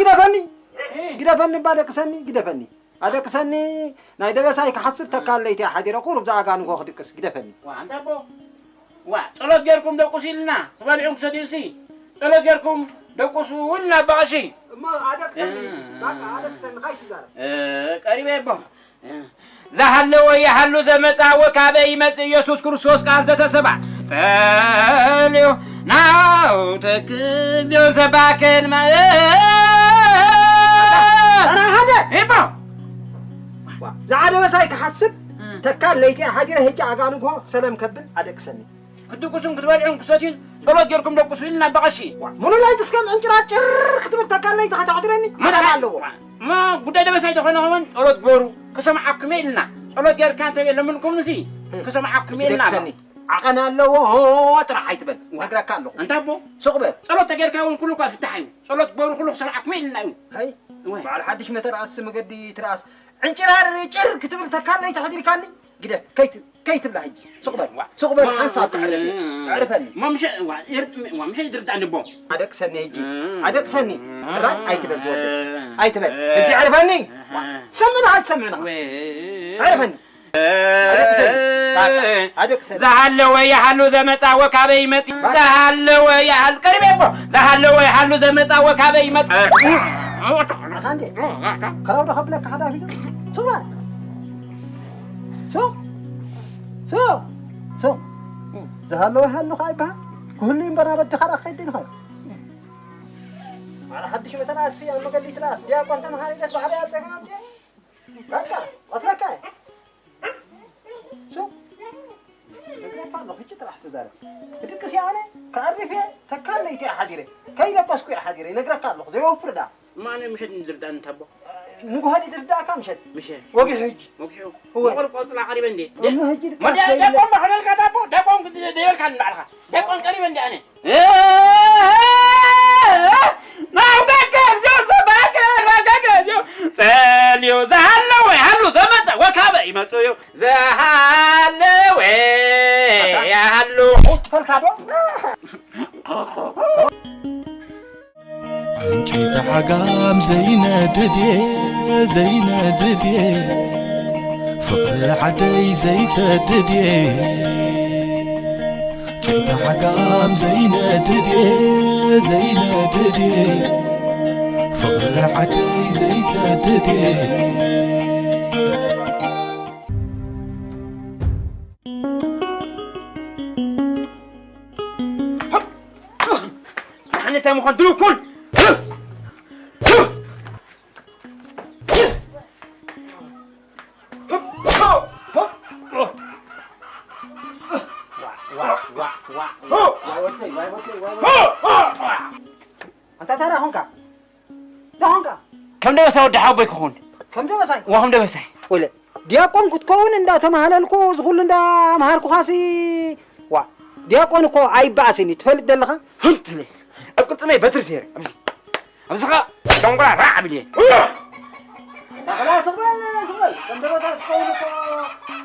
ግደፈኒ፣ ግደፈኒ፣ እባ ደቅሰኒ፣ ግደፈኒ። ኣደቅሰኒ፣ ናይ ደበሳይ ክሓስብ ተካል ለይቲ ሓዲረ ቁሩብ ዝኣጋ ንግሆ ክድቅስ፣ ግደፈኒ። ዋ፣ ኣንታ ኣቦ፣ ዋ፣ ጸሎት ጌርኩም ደቁሱ ኢልና፣ ክበልዑን ክሰትዩሲ፣ ጸሎት ጌርኩም ደቁሱ ኢልና ኣባ ቀሺ። እሞ ኣደቅሰኒ፣ እ፣ ባቃ ኣደቅሰኒ፣ ካይትዛረብ። እ፣ ቀሪበ ኣቦ። ዝሃለወ ይሃሉ ዘመጻ ወካበ ይመጽእ ኢየሱስ ክርስቶስ ቃል ዘተሰባ ጸልዩ ናው ተክልዮ ዘባከን መ-፣ ተራ ሓደ። እባ። ዝዓደበ ሳይ ክሓስብ እ። ተካል ለይቲ ሓዲረ ሄጂ ኣጋንግሆ ሰለም ከብል ኣደቅሰኒ። ክትድቅሱን ክትበልዑን ክሰትዩን ጸሎት ጌርኩም ደቅሱ ኢልና ኣባ ቀሺ። ሙሉ ለይቲ እስከም ዕንጭራጭር ክትብል ተካል ለይቲ ከተሕድረኒ መደብ ኣለዎ። ማ ጉዳይ ደበሳይ ተኾነ ኸውን ጸሎት ግበሩ ክሰምዓኩም እየ ኢልና። ጸሎት ጌርካ እንተ ለምንኩምንሲ እ። ክሰምዓኩም እየ ኢልና። ደቅሰኒ። ዓቐን ኣለዎ ጥራሕ ኣይትበል። ነግረካ ኣለኹ። እንታይ ኣቦ? ሱቕ በል። ጸሎት ተጌርካ እውን ኩሉ እኳ ፍታሕ እዩ። ጸሎት ግበሩ ኩሉ ክሰምዓኩም እየ ኢልና እዩ። ሃይ፣ ወይ። በዓል ሓድሽ መተርኣስ መገዲ ትርኣስ። ዕንጭራር ጭር ክትብል ተካል ለይቲ ሕዲርካኒ። ግደፍ። ከይት-፣ ከይትብላ ሕጂ። ሱቕ በል። ዋ። ሱቕ በል። ዋ። ሓንሳብ ትዕረፍ እየ። ኣዕርፈኒ። ማ ምሸ-፣ ዋ፣ ይር-፣ ዋ፣ ምሸ ይድርዳእ ንቦ። ኣደቅሰኒ ሕጂ። እ። ኣደቅሰኒ። እ። ራይ ኣይትበል ትወደድ። ኣይትበል። እ። ሕጂ ኣዕርፈኒ። እ። ዋ። ሰምዕና ኣይትሰምዕና። ወይ። ኣዕርፈኒ። ኣደቅሰኒ። ኣደቅሰኒ። ዝሃለወ ይሃሉ ዘመጻ ወካበይ ይመጽእ። ዝሃለወ ይሃሉ ቀሪበ እኮ። ዝሃለወ ይሃሉ ዘመጻ ወካበይ ይመጽእ። ኣታ እንዴ? ከራው ዶ ከብለካ ሓዳፊ ዶ? ሱባ። ሱ። ሱ። ሱ። ዝሃለወ ይሃሉ ከኣ ይበሃል። ክህሉ እምበር ኣብ ኣድኻ ደኣ ከይድ ኢልካ። ኣነ ሓድሽ መተናሲ ኣብ መገዲ ትላስ ዲያቆን ተምሃሪ ደስ በሃሊ ኣብ ጸገም ኣምጽእ። በቃ፣ ቀትለካ እየ። ሱ፣ ነግረካ ኣለኹ፣ ሕጂ ጥራሕ ተዛረብ። ክድቅስ እየ ኣነ፣ ክኣርፍ እየ፣ ተካል ለይቲ እየ ሓዲረ። ከይደቀስኩ እየ ሓዲረ፣ ይነግረካ ኣለኹ፣ ዘይወፍር ደኣ። እማ ኣነ ምሸት ንዝርዳእኒ ታቦ። ንግሆ ድዩ ዝርዳእካ ምሸት? ምሸት። ወጊሑ ሕጂ። ወጊሑ። እወ። መቑር ቆጽላ ቀሪበ እንዴ? እሞ ሕጂ ድቃስ ደቆን ዘይብለ- ዶ ክበልካ ታቦ? ደቆን ዘይበልካ ንባዕልኻ። ደቆን ቀሪበ እንዴ ኣነ? ናብ ገገዝዮ ዘባገር፣ ናብ ገገዝዮ ጸልዮ ዝሃለወ ይሃሉ ዘመጸ ወካበ ይመጽእ እዩ። ዝሃለወ ይሃሉ። ፈልካ ዶ? ዕንጨይቲ ዓጋም ዘይነድድ እየ፣ ዘይነድድ እየ። ፍቕሪ ዓደይ ዘይሰድድ እየ። ጨይታ ዓጋም ዘይነድድ እየ፣ ዘይነድድ እየ። ፍቕሪ ዓደይ ዘይሰድድ እየ። ንሓኒ እንታይ ምዃን ድልው ኩን። ኣንታ ታራ ኾንካ? እንታይ ኾንካ? ከም ደበሳይ ወዲ ሓወቦይ ክኹን። ከም ደበሳይ? ዋ፣ ከም ደበሳይ። ወለ፣ ዲያቆን ክትከውን እንዳተማሃለልኩ፣ እዚ ኩሉ እንዳምሃርኩኻሲ፣ ዋ፣ ዲያቆን እኮ ኣይበኣስን እዩ፣ ትፈልጥ ዘለኻ? ህም ትብል። ኣብ ቅልጽመይ በትሪ ሴረ፣ ኣብዚ። ኣብዚ ኸኣ ደንጎላ ራዕ ብል እየ። ዳኸላ ስቕ በል፣ ስቕ በል። ከም ደበሳይ ክትከውን እኮ፣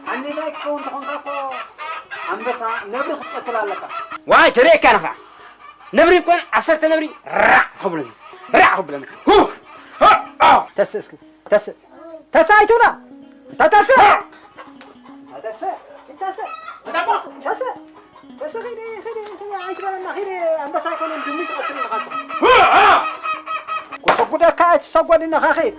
ዓንዴታይ ክትከውን ተኾንካ እኮ፣ ኣንበሳ ነብሪ ክትቀትል ኣለካ። ዋይ፣ ተርእየካ ነኻ። ነብሪ እኮ ዓሰርተ ነብሪ ራዕ ከብሎኒ፣ ራዕ ከብሎኒ። ሁ! ሁ! ኦ! ተስእ እስኪ፣ ተስእ። ተስእ ኣይትብላ። ተተስእ። ተስእ። ተስእ። ተስእ። ተስእ። ኺዲ፣ ኺዲ፣ ኺዲ፣ ኣይትበለና፣ ኺዲ። ኣንበሳ ኣይኮነን፣ ድሙ ትቐትል ኢኻ ንስኻ። ክሰጉደካ ኣይትሰጎድን ኢኻ፣ ኺድ።